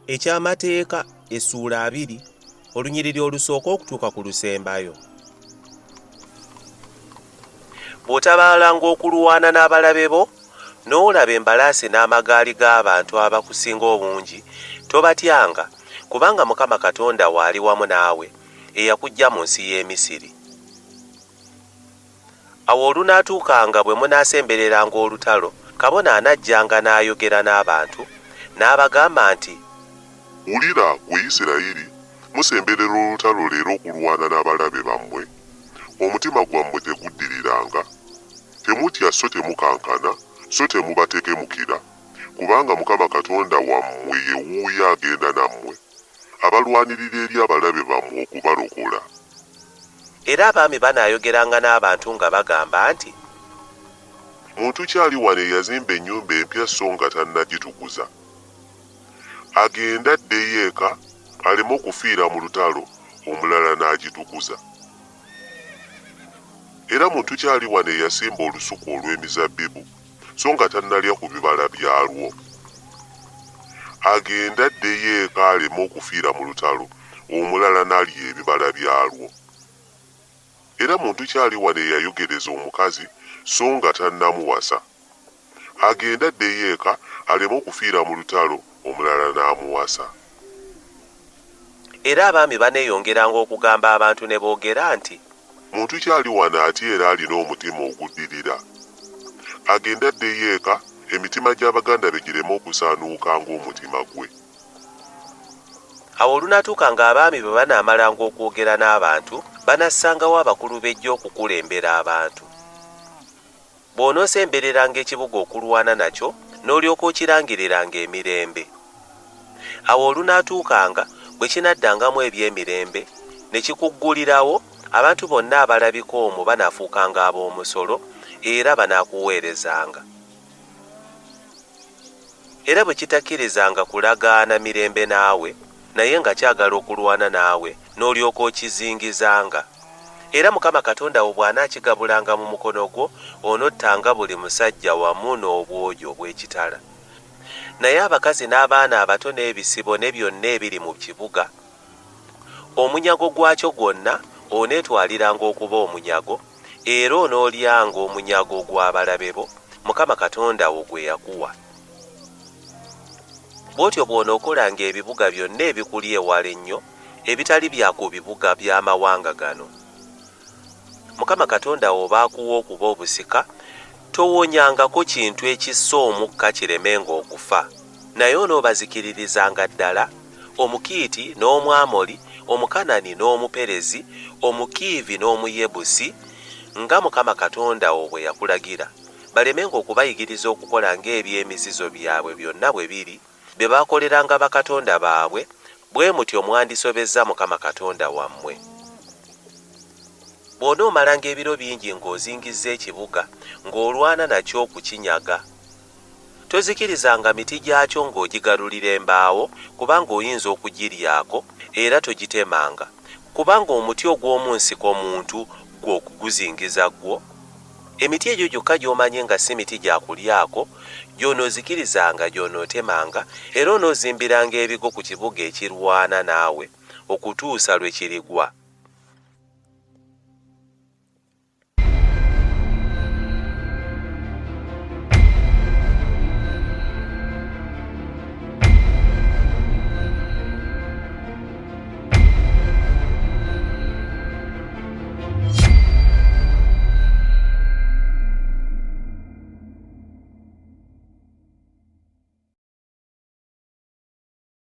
Eky'Amateeka essuula abiri olunyiriri olusooka okutuuka ku lusembayo. Bw'otabaalanga okulwana n'abalabe bo, n'olaba embalaasi n'amagaali g'abantu abakusinga obungi, tobatyanga, kubanga Mukama Katonda wo ali wamu naawe, eyakuggya mu nsi y'e Misiri. Awo olunaatuukanga bwe munaasembereranga olutalo, kabona anajjanga n'ayogera n'abantu, n'abagamba nti. Wulira, ggwe Isirayiri, musemberera olutalo leero okulwana n'abalabe bammwe. Omutima gwammwe teguddiriranga. Temutya so temukankana, so temubatekemukira, kubanga Mukama Katonda wammwe ye wuuyo agenda nammwe, abalwanirira eri abalabe bammwe okubalokola. Era abaami banaayogeranga n'abantu nga bagamba nti. Muntu ki ali wano eyazimba ennyumba empya so nga tannagitukuza? Agende addeyo eka, aleme okufiira mu lutalo, omulala n'agitukuza. Era muntu ki ali wano eyasimba olusuku olw'emizabbibu so nga tannalya ku bibala byalwo? Agende addeyo eka aleme okufiira mu lutalo, omulala n'alya ebibala byalwo. Era muntu ki ali wano eyayogereza omukazi so nga tannamuwasa? Agende addeyo eka aleme okufiira mu lutalo, omulala n'amuwasa. Era abaami baneeyongeranga okugamba abantu ne boogera nti. Muntu ki ali wano atya era alina omutima oguddirira? Agende addeyo eka, emitima gya baganda be gireme okusaanuuka ng'omutima gwe. Awo olunaatuukanga abaami bwe banaamalanga okwogera n'abantu, banassangawo abakulu b'eggye okukulembera abantu. Bw'onoosembereranga ekibuga okulwana nakyo, n'olyoka okirangiriranga emirembe. Awo olunaatuukanga, bwe kinaddangamu eby'emirembe, ne kikuggulirawo, abantu bonna abalabika omwo banaafuukanga ab'omusolo, era banaakuweerezanga. Era bwe kitakkirizanga kulagaana mirembe naawe, naye nga kyagala okulwana naawe, n'olyoka okizingizanga. Era Mukama Katonda wo bw'anaakigabulanga mu mukono gwo, onottanga buli musajja wamu n'obwogi obw'ekitala. Naye abakazi n'abaana abato n'ebisibo ne byonna ebiri mu kibuga, omunyago gwakyo gwonna oneetwaliranga okuba omunyago, era onoolyanga omunyago gw'abalabe bo, Mukama Katonda wo gwe yakuwa. Bw'otyo bw'onookolanga ebibuga byonna ebikuli ewala ennyo, ebitali bya ku bibuga by'amawanga gano. Mukama Katonda wo b'akuwa okuba obusika, towonyangako kintu ekissa omukka kiremenga okufa. Naye onoobazikiririzanga ddala, Omukiiti n'Omwamoli, Omukanani n'Omuperezi, Omukiivi n'Omuyebusi, nga Mukama Katonda wo bwe yakulagira, balemenga okubayigiriza okukola ng'eby'emizizo byabwe byonna bwe biri, bye baakoleranga bakatonda baabwe, bwe mutyo mwandisobezza Mukama Katonda wammwe. Bw'onoomalanga ebiro bingi ng'ozingizza ekibuga, ng'olwana nakyo okukinyaga, Tozikirizanga miti gyakyo ng'ogigalulira embaawo, kubanga oyinza okugiryako, era togitemanga, kubanga omuti ogw'omu nsiko muntu ggwe okuguzingiza gwo? Emiti egyo gyokka gy'omanyi nga si miti gya kulyako, gy'onoozikirizanga, gy'onootemanga, era onoozimbiranga ebigo ku kibuga ekirwana naawe, okutuusa lwe kirigwa.